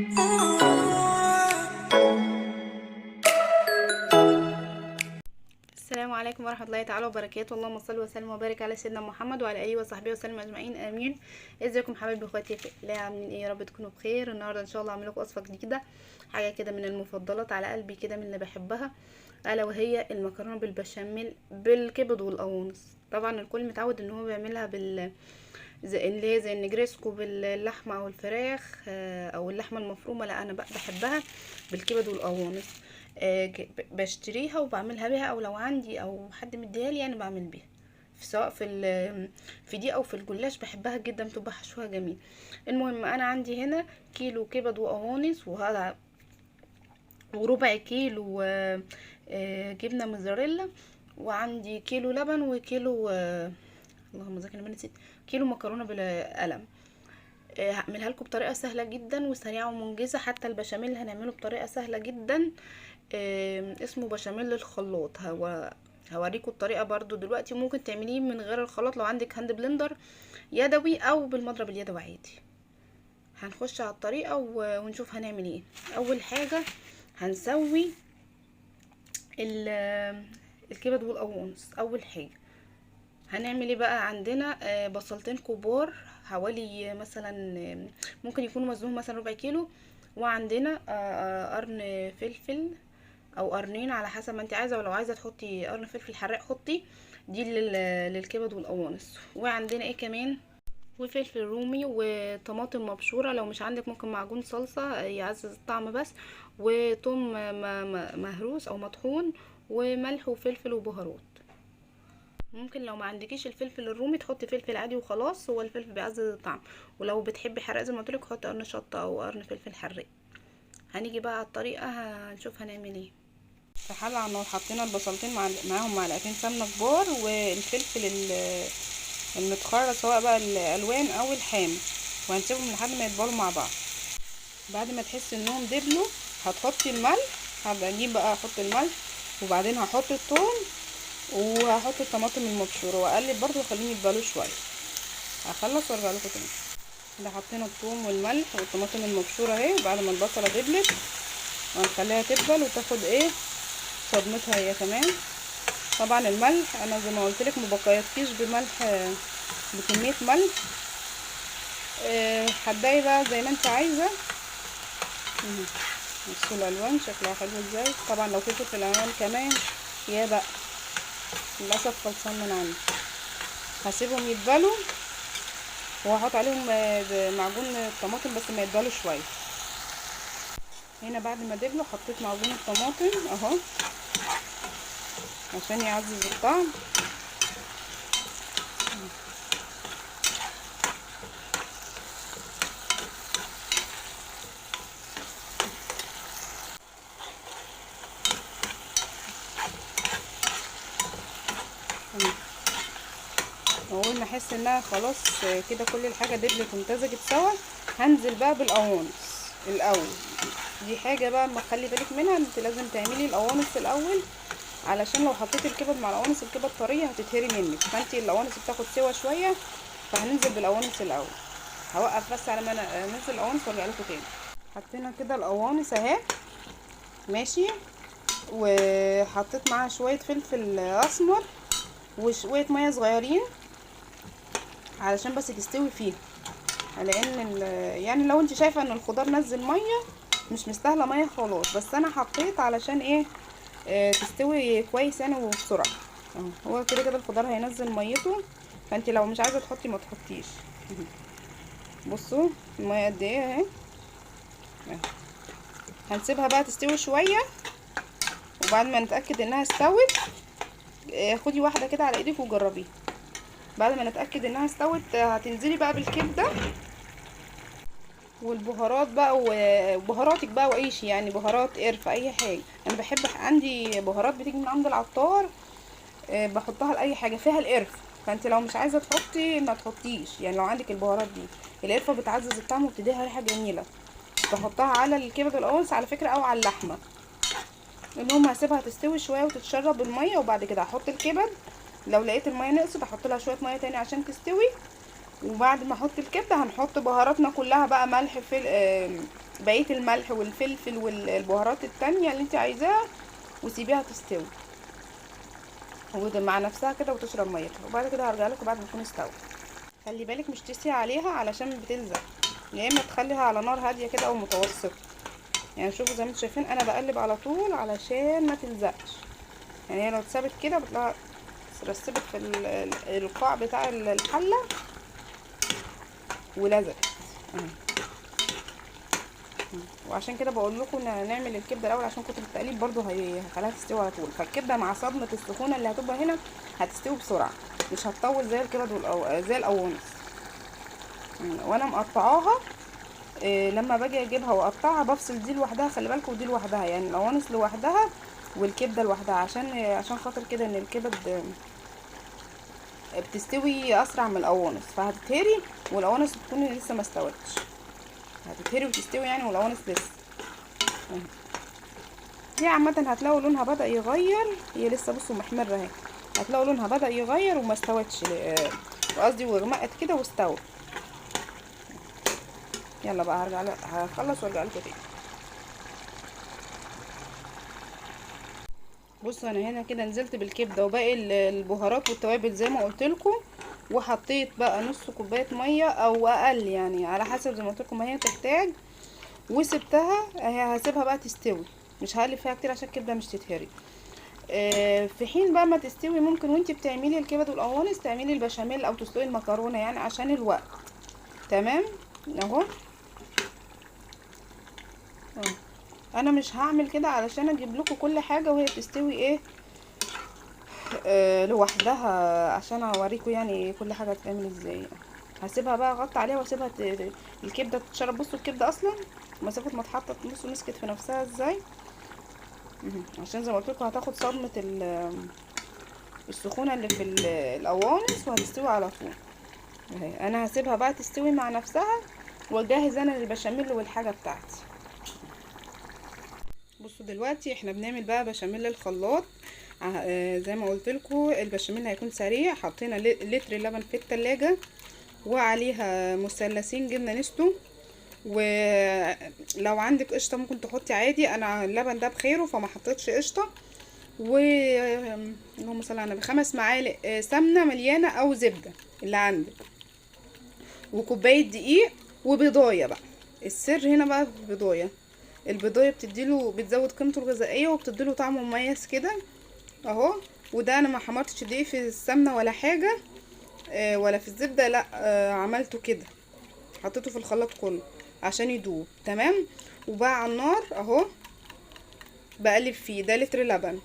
السلام عليكم ورحمة الله تعالى وبركاته. اللهم صل وسلم وبارك على سيدنا محمد وعلى اله وصحبه وسلم اجمعين، امين. ازيكم حبايبي اخواتي في الله، عاملين ايه؟ يا رب تكونوا بخير. النهارده ان شاء الله هعمل لكم وصفه جديدة، حاجة كده من المفضلات على قلبي كده، من اللي بحبها، الا وهي المكرونه بالبشاميل بالكبد والقوانص. طبعا الكل متعود ان هو بيعملها زي اللي هي زي النجريسكو باللحمه او الفراخ او اللحمة المفرومه. لا، انا بقى بحبها بالكبد والقوانص، بشتريها وبعملها بيها، او لو عندي او حد مديها لي يعني بعمل بيها، سواء في دي او في الجلاش، بحبها جدا، بتبقى حشوها جميل. المهم انا عندي هنا كيلو كبد وقوانص، وهذا وربع كيلو جبنه موزاريلا، وعندي كيلو لبن، وكيلو اللهم ذكرني ما نسيت، كيلو مكرونه بالقلم. هعملها لكم بطريقة سهلة جدا وسريعة ومنجزه. حتى البشاميل هنعمله بطريقة سهلة جدا، اسمه بشاميل الخلاط. هوريكم الطريقة برضو دلوقتي. ممكن تعمليه من غير الخلاط لو عندك hand blender يدوي او بالمضرب اليدوي عادي. هنخش على الطريقة ونشوف هنعمل ايه. اول حاجة هنسوي الكبد والقوانص. اول حاجة هنعمل ايه بقى؟ عندنا بصلتين كبار، حوالي مثلا ممكن يكونوا وزنهم مثلا ربع كيلو، وعندنا قرن فلفل او قرنين على حسب ما انت عايزه، ولو عايزه تحطي قرن فلفل حراق حطي، دي للكبد والقوانص. وعندنا ايه كمان؟ وفلفل رومي وطماطم مبشوره، لو مش عندك ممكن معجون صلصه يعزز الطعم بس، وتوم مهروس او مطحون، وملح وفلفل وبهارات. ممكن لو ما عندكيش الفلفل الرومي تحطي فلفل عادي وخلاص، هو الفلفل بيعزز الطعم. ولو بتحبي حراق زي ما قلت لك حطي قرن شطه او قرن فلفل حراق. هنيجي بقى على الطريقة، هنشوف هنعمل ايه. في حله على النار حطينا البصلتين معاهم معلقتين سمنه كبار، والفلفل المتخرط سواء بقى الالوان او الحام، وهنسيبهم لحد ما يتبالوا مع بعض. بعد ما تحس انهم دبلوا هتحطي الملح. هبقى اجيب بقى احط الملح، وبعدين هحط الثوم، وهحط الطماطم المبشوره، واقلب برضو واخليهم يتبالوا شوية. هخلص وارجع لكم تاني. ده حطينا الثوم والملح والطماطم المبشوره اهي، بعد ما البصله دبلت وهنخليها تدبل وتاخد ايه صدمتها هي كمان. طبعا الملح انا زي ما قلت لك ما بقيتكيش بملح، بكمية ملح. حدايه بقى زي ما انت عايزه. بصوا الالوان شكلها حلو ازاي. طبعا لو في فلفل الوان كمان يا بقى، للاسف خلصان من عندي. هسيبهم يتبلوا وهحط عليهم معجون الطماطم بس ما يتبلوا شوية. هنا بعد ما دبلوا حطيت معجون الطماطم اهو عشان يعزز الطعم. اول ما احس انها خلاص كده كل الحاجة دبلت وامتزجت سوا، هنزل بقى بالقوانص الاول. دي حاجة بقى ما تخلي بالك منها، انت لازم تعملي القوانص الاول، علشان لو حطيتي الكبد مع القوانص الكبد طرية هتتهري منك، فانت القوانص بتاخد سوا شوية، فهننزل بالقوانص الاول. هوقف بس على ما انا انزل القوانص وارجع لكم تاني. حطينا كده القوانص اهي ماشي، وحطيت معاها شوية فلفل اسمر وشوية مية صغيرين علشان بس تستوي فيها، لان يعني لو انت شايفه ان الخضار نزل مية مش مستاهلة مية خلاص، بس انا حطيت علشان ايه تستوي كويس يعني وبسرعة. اهو هو كده كده الخضار هينزل ميته، فانت لو مش عايزه تحطي ما تحطيش. بصوا المية قد ايه اهي. هنسيبها بقى تستوي شوية، وبعد ما نتاكد انها استوت خدي واحدة كده على ايدك وجربيها. بعد ما نتاكد انها استوت هتنزلي بقى بالكبده والبهارات بقى، وبهاراتك بقى وعيشي يعني، بهارات قرفه اي حاجة. انا بحب عندي بهارات بتيجي من عند العطار، بحطها لاي حاجة فيها القرفه، فانت لو مش عايزه تحطي ما تحطيش يعني. لو عندك البهارات دي القرفه بتعزز الطعم وبتديها ريحه جميلة، بحطها على الكبد والقوانص على فكرة او على اللحمة. المهم هسيبها تستوي شوية وتتشرب المية، وبعد كده هحط الكبد. لو لقيت المية نقصت احط لها شوية مية تاني عشان تستوي، وبعد ما احط الكبده هنحط بهاراتنا كلها بقى، ملح، بقية الملح والفلفل والبهارات التانية اللي انت عايزاها، وسيبيها تستوي مع نفسها كده وتشرب ميتها. وبعد كده هرجع لكم بعد ما تكون استوت. خلي بالك مش تسي عليها علشان بتلزق، يا اما تخليها على نار هادية كده او متوسطه. يعني شوفوا زي ما انتم شايفين انا بقلب على طول علشان ما تلزقش. يعني هي لو اتسابت كده بتلاقيها رسبت في القاع بتاع الحلة ولزقت. وعشان كده بقول لكم نعمل الكبده الاول، عشان كتر التقليب برضو هيخليها تستوي على طول. فالكبده مع صدمة السخونه اللي هتبقى هنا هتستوي بسرعة، مش هتطول زي الكبد زي القوانص. وانا مقطعاها لما باجي اجيبها واقطعها بفصل دي لوحدها، خلي بالكم، ودي لوحدها، يعني القوانص لوحدها والكبده لوحدها، عشان خاطر كده ان الكبد بتستوي اسرع من القوانص، فهتتهري والقوانص تكون لسه ما استوتش، هتتهري وتستوي يعني والقوانص لسه. دي عامة هتلاقوا لونها بدأ يغير، هي لسه بصوا محمرة اهي، هتلاقوا لونها بدأ يغير وما استوتش، قصدي وغمقت كده واستوت. يلا بقى هرجع هخلص وارجع لكم تاني. بصوا انا هنا كده نزلت بالكبده وباقي البهارات والتوابل زي ما قلت لكم، وحطيت بقى نص كوباية مية او اقل يعني على حسب زي ما قلت لكم ما هي تحتاج، وسبتها اهي. هسيبها بقى تستوي، مش هقلب فيها كتير عشان الكبده مش تتهري. في حين بقى ما تستوي ممكن وانتي بتعملي الكبد والقوانص تعملي البشاميل او تسلقي المكرونه يعني عشان الوقت. تمام اهو. انا مش هعمل كده علشان اجيب لكم كل حاجة وهي بتستوي ايه لوحدها، عشان اوريكم يعني كل حاجة بتتعمل ازاي. هسيبها بقى اغطي عليها واسيبها الكبده تتشرب. بصوا الكبده اصلا مسافة ما اتحطت بصوا مسكت في نفسها ازاي، عشان زي ما قلت لكم هتاخد صدمة السخونه اللي في القوانص وهتستوي على طول. اهي انا هسيبها بقى تستوي مع نفسها واجهز انا البشاميل والحاجة بتاعتي. بصوا دلوقتي احنا بنعمل بقى بشاميل الخلاط. زي ما قلت لكم البشاميل هيكون سريع. حطينا لتر لبن في التلاجة وعليها مثلثين جبنه نستو، ولو عندك قشطه ممكن تحطي عادي، انا اللبن ده بخيره فما حطيتش قشطه. و اللهم صل على النبي، 5 معالق سمنه مليانة او زبدة اللي عندك، وكوبايه دقيق، وبيضايه. بقى السر هنا بقى في البيضايه، البيضايه بتديله، بتزود قيمته الغذائية وبتديله طعم مميز كده اهو. وده انا ما حمرتش دقيق في السمنة ولا حاجة ولا في الزبدة، لا عملته كده، حطيته في الخلاط كله عشان يدوب. تمام. وبقى على النار اهو بقلب فيه، ده لتر لبن.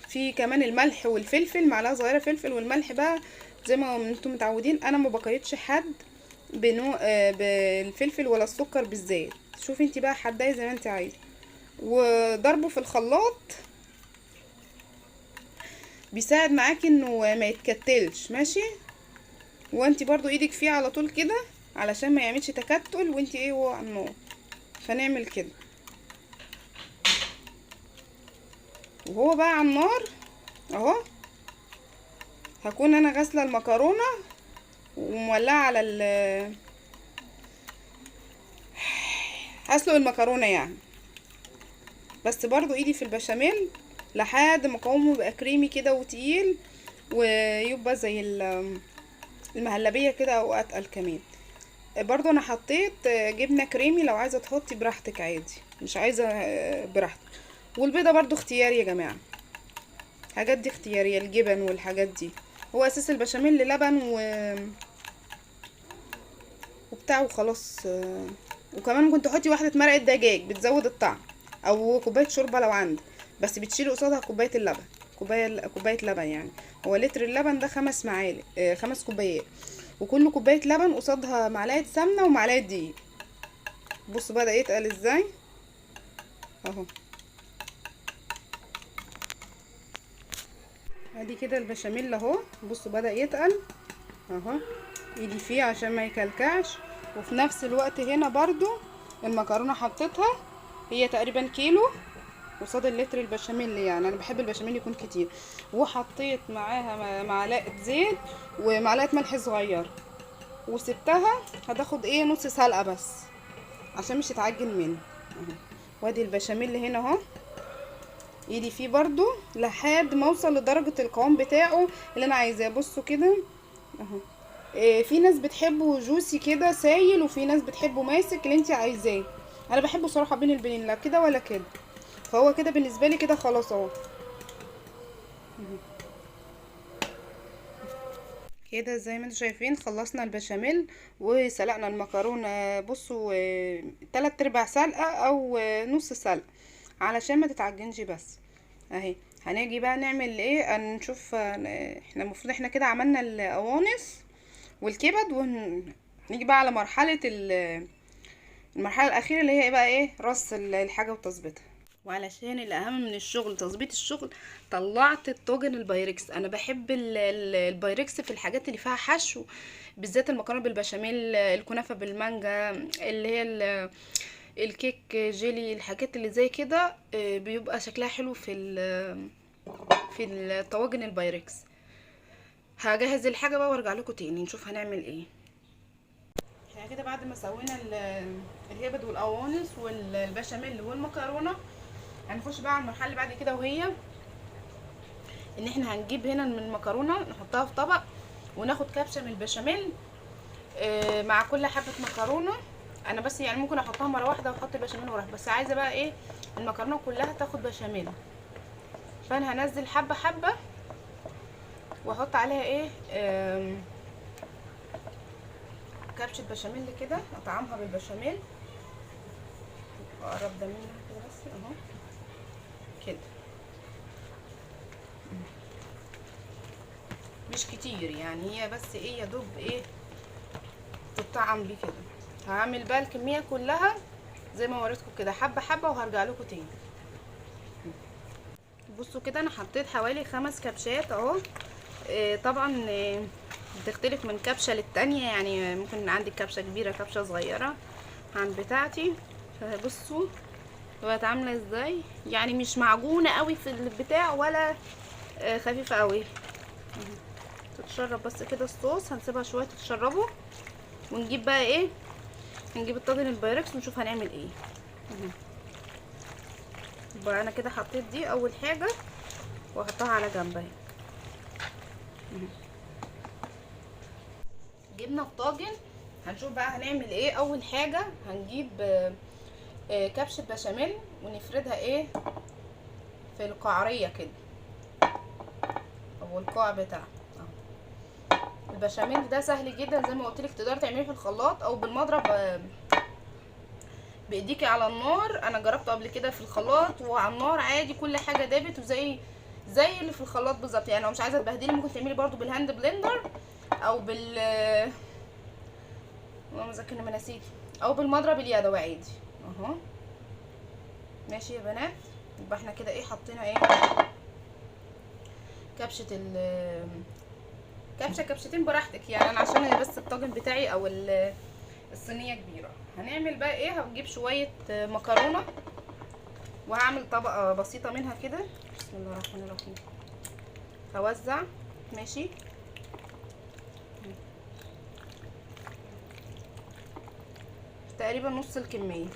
في كمان الملح والفلفل، معلقه صغيرة فلفل، والملح بقى زي ما انتم متعودين انا ما بقيتش حد بنوع بالفلفل ولا السكر بالزيت، شوفي انت بقى حدايه زي ما انت عايزه. وضربه في الخلاط بيساعد معاكي انه ما يتكتلش، ماشي. وانت برضو ايدك فيه على طول كده علشان ما يعملش تكتل وانت ايه وهو على النار. فنعمل كده وهو بقى على النار اهو. هكون انا غاسله المكرونه ومولعه على ال هسلق المكرونه يعني، بس برضو ايدي في البشاميل لحد ما قوامه يبقى كريمي كده وتقيل، ويبقى زي المهلبيه كده او اتقل كمان. برضو انا حطيت جبنه كريمي، لو عايزه تحطي براحتك عادي، مش عايزه براحتك. والبيضة برضو اختياري يا جماعة، الحاجات دي اختيارية، الجبن والحاجات دي. هو اساس البشاميل لبن وبتاع وخلاص. وكمان ممكن تحطي واحدة مرقه دجاج بتزود الطعم، او كوباية شوربة لو عندك، بس بتشيلي قصادها كوباية اللبن، كوباية لبن يعني. هو لتر اللبن ده 5 معالق، 5 كوبايات، وكل كوباية لبن قصادها معلقه سمنه ومعلقة دقيق. بصوا بدا يتقل ازاي اهو. ادي كده البشاميل اهو، بصوا بدا يتقل اهو، ايدي فيه عشان ما يكلكعش. وفي نفس الوقت هنا برضو المكرونه حطيتها، هي تقريبا كيلو قصاد اللتر البشاميل، يعني انا بحب البشاميل يكون كتير. وحطيت معاها معلقه زيت ومعلقة ملح صغير. وسبتها هتاخد ايه نص سلقه بس عشان مش تتعجن مني اهو. وادي البشاميل هنا اهو، ايدي فيه برضو لحد ما اوصل لدرجة القوام بتاعه اللي انا عايزاه. بصوا كده اهو. في ناس بتحبه جوسي كده سايل، وفي ناس بتحبه ماسك، اللي انت عايزاه. انا بحبه صراحة بين البنين، لا كده ولا كده، فهو كده بالنسبة لي كده خلاص اهو كده. زي ما انتم شايفين خلصنا البشاميل وسلقنا المكرونه. بصوا 3/4 سلقه او نص سلقه علشان ما تتعجنش بس اهي. هنيجي بقى نعمل ايه، نشوف احنا المفروض احنا كده عملنا القوانص والكبد، ونيجي بقى على مرحلة المرحلة الاخيرة اللي هي بقى ايه، رص الحاجة وتظبيطها. وعلشان الاهم من الشغل تظبيط الشغل، طلعت الطاجن البايركس. انا بحب البايركس في الحاجات اللي فيها حشو، بالذات المكرونه بالبشاميل، الكنافه بالمانجا، اللي هي الكيك جيلي، الحاجات اللي زي كده بيبقى شكلها حلو في الطواجن البايركس. هجهز الحاجة بقى وارجع لكم تاني نشوف هنعمل ايه. احنا كده بعد ما سوينا الهبد والقوانص والبشاميل والمكرونه، هنخش بقى على المرحلة اللي بعد كده، وهي ان احنا هنجيب هنا من المكرونه نحطها في طبق، وناخد كبشة من البشاميل مع كل حبه مكرونه. انا بس يعني ممكن احطها مرة واحدة واحط البشاميل وراها، بس عايزه بقى ايه المكرونه كلها تاخد بشاميل، فانا هنزل حبه حبه واحط عليها ايه كبشة بشاميل كده، اطعمها بالبشاميل. اقرب ده منها كده بس اهو كده، مش كتير يعني، هي بس ايه يا دوب ايه تطعم بيه كده. هعمل بقى الكمية كلها زي ما وريتكم كده حبه حبه، وهرجع لكم تاني. بصوا كده انا حطيت حوالي 5 كبشات اهو. طبعا بتختلف من كبشة للتانيه، يعني ممكن عندك كبشة كبيرة كبشة صغيرة عن بتاعتي. فبصوا بقت عامله ازاي، يعني مش معجونه قوي في البتاع ولا خفيفة قوي. تتشرب بس كده الصوص، هنسيبها شوية تتشربه، ونجيب بقى ايه، هنجيب الطاجن البايركس ونشوف هنعمل ايه. بقى انا كده حطيت دي اول حاجة واحطها على جنب اهي. جبنا الطاجن، هنشوف بقى هنعمل ايه. اول حاجة هنجيب كبشة بشاميل ونفردها ايه في القعريه كده، او القاع بتاعها. البشاميل ده سهل جدا زي ما قلت لك، تقدري تعمليه في الخلاط او بالمضرب بايديكي على النار. انا جربته قبل كده في الخلاط وعلى النار عادي، كل حاجة دابت وزي زي اللي في الخلاط بالظبط. يعني لو مش عايزه تبهدلي ممكن تعملي برده بال hand blender او بال اللهم ذكرني ما نسيت، او بالمضرب اليدوي عادي اهو. ماشي يا بنات، يبقى احنا كده ايه حطينا ايه كبشة ال كبشة كبشتين براحتك، يعني انا عشان بس الطاجن بتاعي او الصينية كبيرة. هنعمل بقى ايه، هجيب شوية مكرونه وهعمل طبقه بسيطة منها كده. بسم الله الرحمن الرحيم. هوزع ماشي، تقريبا نص الكمية.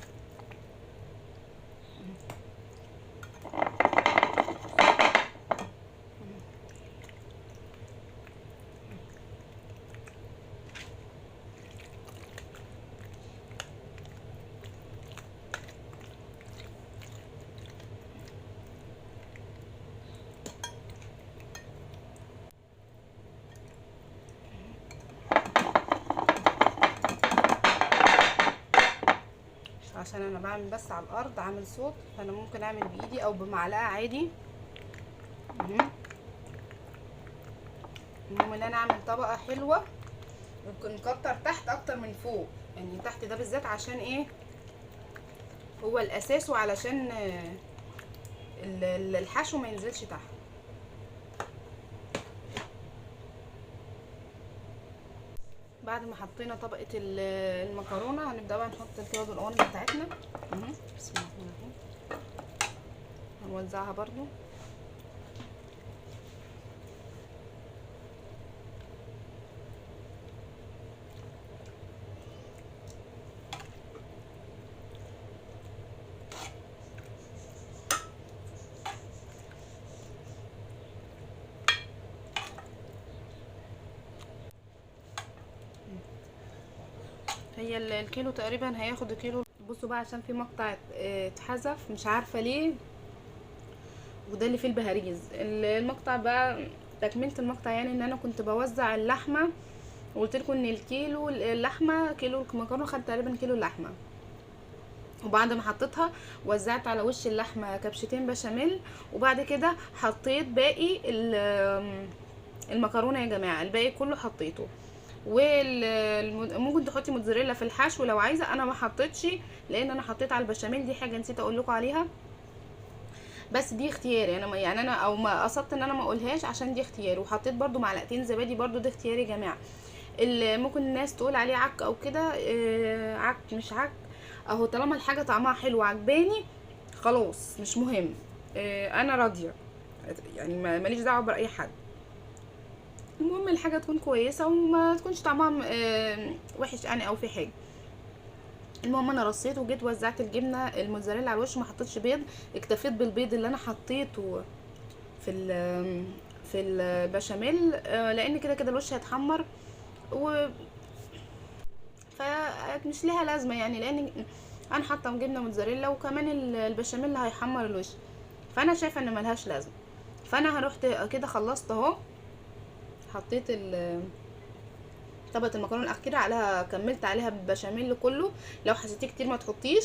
عشان انا بعمل بس على الارض عامل صوت، فانا ممكن اعمل بايدي او بمعلقه عادي. المهم ان انا اعمل طبقه حلوة، ممكن نكتر تحت اكتر من فوق، يعني تحت ده بالذات عشان ايه هو الاساس، وعلشان الحشو ما ينزلش تحت. بعد ما حطينا طبقه المكرونه هنبدا بقى نحط الكبد والقوانص بتاعتنا. بسم الله الرحمن الرحيم. هنوزعها برضو. هي الكيلو تقريبا هياخد كيلو. بصوا بقى عشان في مقطع اتحذف مش عارفه ليه، وده اللي فيه البهاريز. المقطع بقى تكمله المقطع، يعني ان انا كنت بوزع اللحمة وقلت لكم ان الكيلو اللحمة، كيلو المكرونه خد تقريبا كيلو اللحمة، وبعد ما حطيتها وزعت على وش اللحمة كبشتين بشاميل، وبعد كده حطيت باقي المكرونه يا جماعة، الباقي كله حطيته. وممكن تحطي موتزاريلا في الحشو لو عايزه، انا ما حطيتش لان انا حطيت على البشاميل، دي حاجة نسيت اقول لكم عليها، بس دي اختياري. انا يعني انا او ما قصدت ان انا ما اقولهاش عشان دي اختياري. وحطيت برده معلقتين زبادي، برده دي اختياري يا جماعة. اللي ممكن الناس تقول عليه عك او كده، عك مش عك، اهو طالما الحاجة طعمها حلو عجباني خلاص مش مهم، انا راضية يعني، ماليش دعوه براي حد. المهم الحاجة تكون كويسة وما تكونش طعمها وحش يعني او في حاجة. المهم انا رصيت وجيت وزعت الجبنة الموتزاريلا على الوش، ما حطيتش بيض، اكتفيت بالبيض اللي انا حطيته في البشاميل، لان كده كده الوش هيتحمر و فمش ليها لازمه يعني، لان انا حاطه جبنه موتزاريلا وكمان البشاميل هيحمر الوش، فانا شايفه ان ملهاش لازمه. فانا هروح كده خلصت اهو، حطيت طبقه المكرونه الاخيرة عليها، كملت عليها بالبشاميل كله. لو حسيتيه كتير ما تحطيش،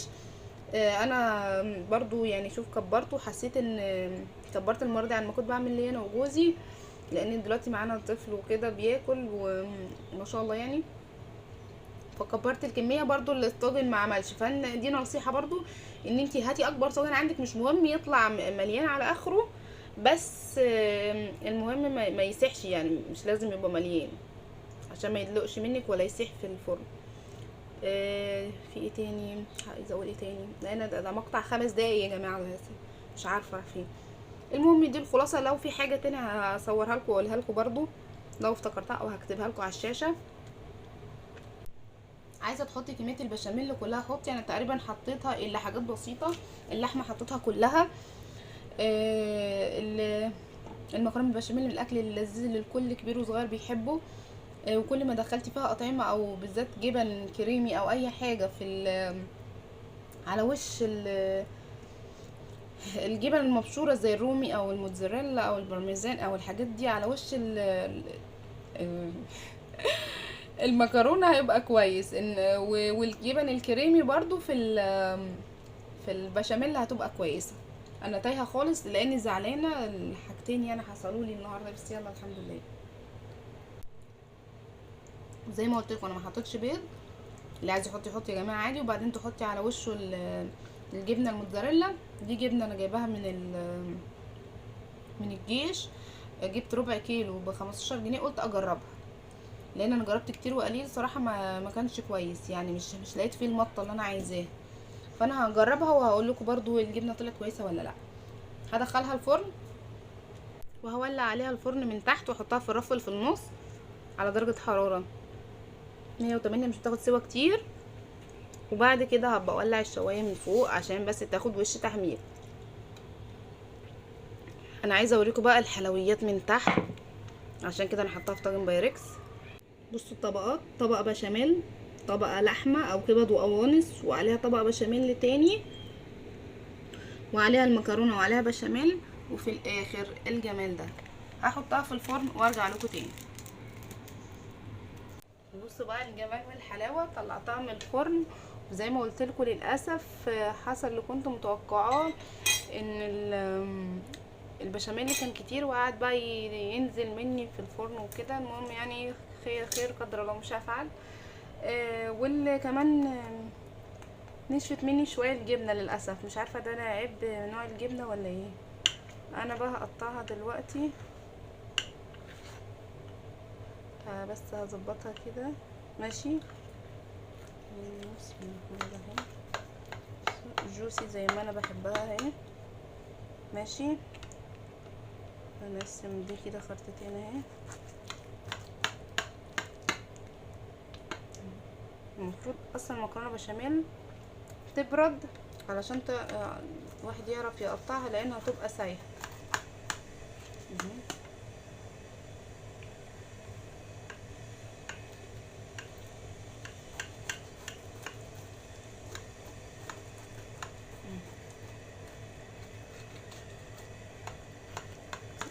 انا برضو يعني شوف كبرته، وحسيت ان كبرت المرة دي عن ما كنت بعمل ليا انا وجوزي، لان دلوقتي معانا طفل وكده بياكل وما شاء الله يعني، فكبرت الكمية برضو اللي الطاجن ما عملش. فان دي نصيحة برضو، ان انتي هاتي اكبر طاجن عندك، مش مهم يطلع مليان على اخره، بس المهم ما يسيحش يعني، مش لازم يبقى مليان عشان ما يدلقش منك ولا يسيح في الفرن. في ايه تاني عايزه اقول؟ ايه تاني؟ لان ده مقطع 5 دقايق يا جماعة، مش عارفه فين. المهم دي الخلاصة، لو في حاجة تانية هصورها لكم واقولها لكم برضو لو افتكرتها، او هكتبها لكم على الشاشة. عايزه تحطي كمية البشاميل كلها حطي، انا تقريبا حطيتها الا حاجات بسيطة، اللحمة حطيتها كلها. المكرونه بالبشاميل من الاكل اللذيذ اللي الكل كبير وصغير بيحبه، وكل ما دخلتي فيها اطعمه او بالذات جبن كريمي او اي حاجة في على وش الجبن المبشوره زي الرومي او الموتزاريلا او البارميزان او الحاجات دي على وش المكرونه هيبقى كويس. ان والجبن الكريمي برضو في البشاميل هتبقى كويسة. انا تايهه خالص لاني زعلانة الحاجتين يعني حصلوا لي النهارده، بس يلا الحمد لله. زي ما قلت لكم انا ما حطيتش بيض، اللي عايز يحط يحط يا جماعة عادي. وبعدين تحطي على وشه الجبنة الموتزاريلا، دي جبنه انا جايباها من الجيش، جبت ربع كيلو ب15 جنيه، قلت اجربها لان انا جربت كتير وقليل صراحة ما كانش كويس يعني، مش لقيت فيه المطه اللي انا عايزاها، فانا هجربها وهقول لكم برضو الجبنة طلعت كويسة ولا لا. هدخلها الفرن وهولع عليها الفرن من تحت واحطها في الرف في النص على درجه حرارة 180، مش بتاخد سوا كتير. وبعد كده هبقى اولع الشوايه من فوق عشان بس تاخد وش تحمير. انا عايزه اوريكم بقى الحلويات من تحت، عشان كده انا حطاها في طاجن بايركس. بصوا الطبقات، طبقه بشاميل، طبقه لحمه او كبد وقوانص، وعليها طبقه بشاميل تاني، وعليها المكرونه وعليها بشاميل، وفي الاخر الجمال ده. هحطها في الفرن وارجع لكم تاني. بصوا بقى الجمال والحلاوه، طلعتها من الفرن وزي ما قلت لكم للاسف حصل اللي كنت متوقعاه، ان البشاميل كان كتير وقعد بقى ينزل مني في الفرن وكده. المهم يعني خير خير، قدر الله مش هفعل. واللي كمان نشفت مني شوية الجبنة للاسف، مش عارفه ده انا عيب نوع الجبنة ولا ايه. انا بقى هقطعها دلوقتي، بس هظبطها كده ماشي، جوسي زي ما انا بحبها اهي ماشي. هنقسم دي كده خرطتين اهي. المفروض اصلا المكرونه بشاميل تبرد علشان الواحد يعرف يقطعها لانها هتبقى سايحه.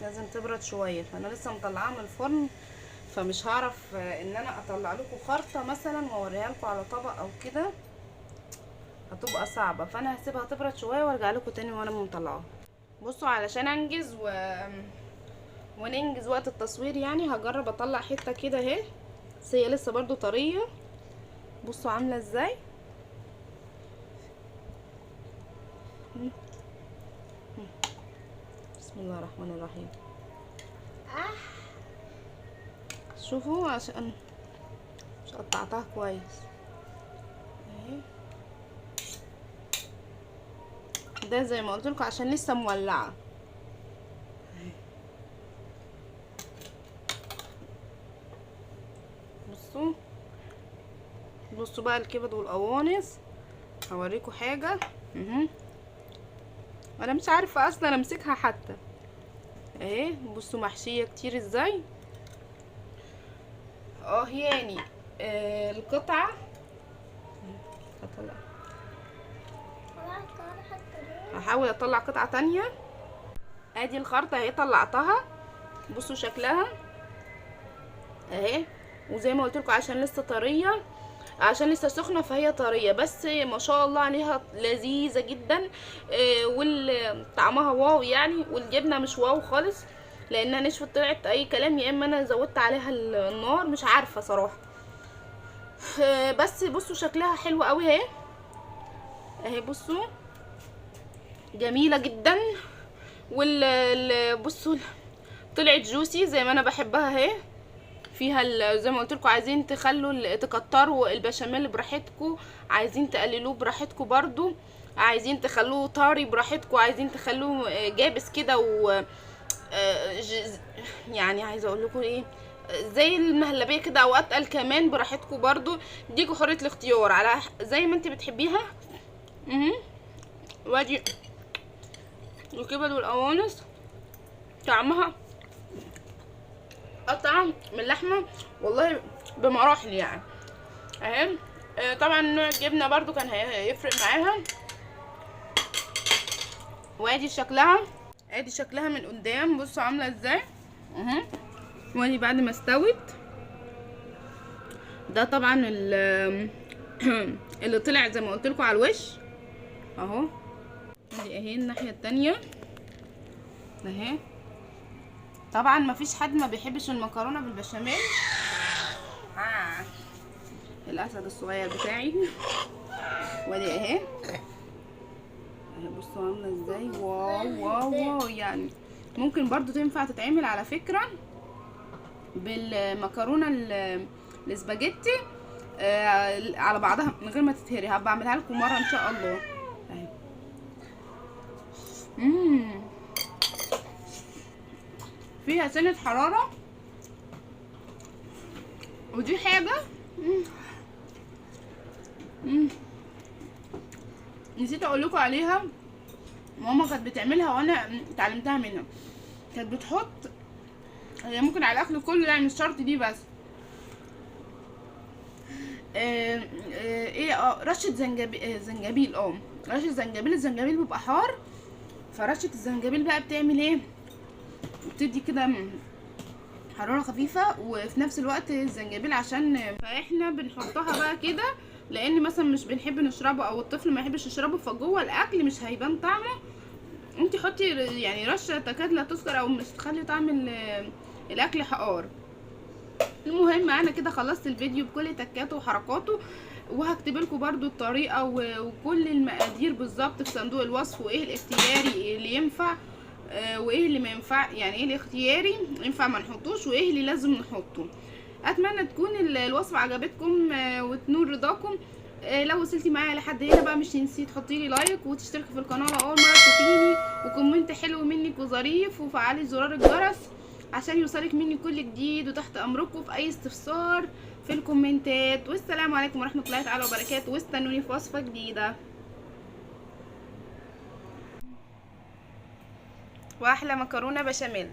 لازم تبرد شوية. فانا لسه مطلعاها من الفرن، فمش هعرف ان انا اطلع لكم خرطه مثلا واوريها لكم على طبق او كده، هتبقى صعبة. فانا هسيبها تبرد شوية وارجع لكم تاني وانا مطلعاها. بصوا علشان انجز وننجز وقت التصوير يعني، هجرب اطلع حتة كده اهي، بس هي لسه برضو طرية. بصوا عامله ازاي. بسم الله الرحمن الرحيم. شوفوا عشان مش قطعتها كويس اهي. ده زي ما قلت لكم عشان لسه مولعه. بصوا بصوا بقى الكبد والقوانص، هوريكم حاجة. انا مش عارفه اصلا امسكها حتى اهي. بصوا محشيه كتير ازاي. يعني القطعة هطلع، هحاول اطلع قطعه تانية. ادي الخرطة اهي طلعتها، بصوا شكلها اهي. وزي ما قلت لكم عشان لسه طرية، عشان لسه سخنة فهي طرية، بس ما شاء الله عليها لذيذة جدا. وطعمها wow يعني، والجبنه مش wow خالص لانها نشفت، طلعت اي كلام، يا اما انا زودت عليها النار مش عارفه صراحة. بس بصوا شكلها حلو قوي اهي اهي. بصوا جميلة جدا. وال بصوا طلعت juicy زي ما انا بحبها اهي. فيها زي ما قلت لكم عايزين تخلوا تكتروا البشاميل براحتكم، عايزين تقللوه براحتكم برضو، عايزين تخلوه طري براحتكم، عايزين تخلوه جابس كده و يعني عايزه اقول لكم ايه، زي المهلبيه كده او اتقل كمان براحتكم برضو. ديكوا حرية الاختيار على زي ما انت بتحبيها. وادي الكبد والقوانص طعمها اطعم من اللحمة والله بمراحل يعني اهي. طبعا نوع الجبنة برضو كان هيفرق معاها. وادي شكلها، ادي شكلها من قدام، بصوا عامله ازاي. وادي بعد ما استوت، ده طبعا اللي طلع زي ما قلت لكم على الوش اهو. ادي اهي الناحية التانية اهي. طبعا مفيش حد ما بيحبش المكرونه بالبشاميل. الاسد الصغير بتاعي. وادي اهي اهي، بصوا عامله ازاي. wow wow wow يعني ممكن برضو تنفع تتعمل على فكرة بالمكرونه الاسباجيتي على بعضها من غير ما تتهري. هبقى اعملها لكم مرة ان شاء الله اهي. فيها سنة حرارة، ودي حاجة نسيت اقول لكم عليها، ماما كانت بتعملها وانا اتعلمتها منها. كانت بتحط، هي ممكن على الاكل كله يعني مش شرط دي بس، ايه رشه زنجبيل. رشه زنجبيل. الزنجبيل بيبقى حار، فرشه الزنجبيل بقى بتعمل ايه، بتدي كده حرارة خفيفة، وفي نفس الوقت الزنجبيل عشان فاحنا بنحطها بقى كده لان مثلا مش بنحب نشربه او الطفل ما يحبش يشربه، فجوة الاكل مش هيبان طعمه. انت حطي يعني رشه تكاد لا تذكر او مش تخلي طعم الاكل حار. المهم انا كده خلصت الفيديو بكل تكاته وحركاته، وهكتب لكم برده الطريقة وكل المقادير بالظبط في صندوق الوصف، وايه الاختياري اللي ينفع وايه اللي ما ينفع، يعني ايه الاختياري ينفع ما نحطوش وايه اللي لازم نحطه. اتمنى تكون الوصفة عجبتكم وتنور رضاكم. لو وصلتي معايا لحد هنا بقى مش تنسي تحطي لي like وتشتركي في القناة لو اول مرة تشوفيني، و comment حلو منك وظريف، وفعلي زرار الجرس عشان يوصلك مني كل جديد، وتحت امركم في اي استفسار في الكومنتات. والسلام عليكم ورحمة الله تعالى وبركاته، واستنوني في وصفه جديدة واحلى مكرونه بشاميل.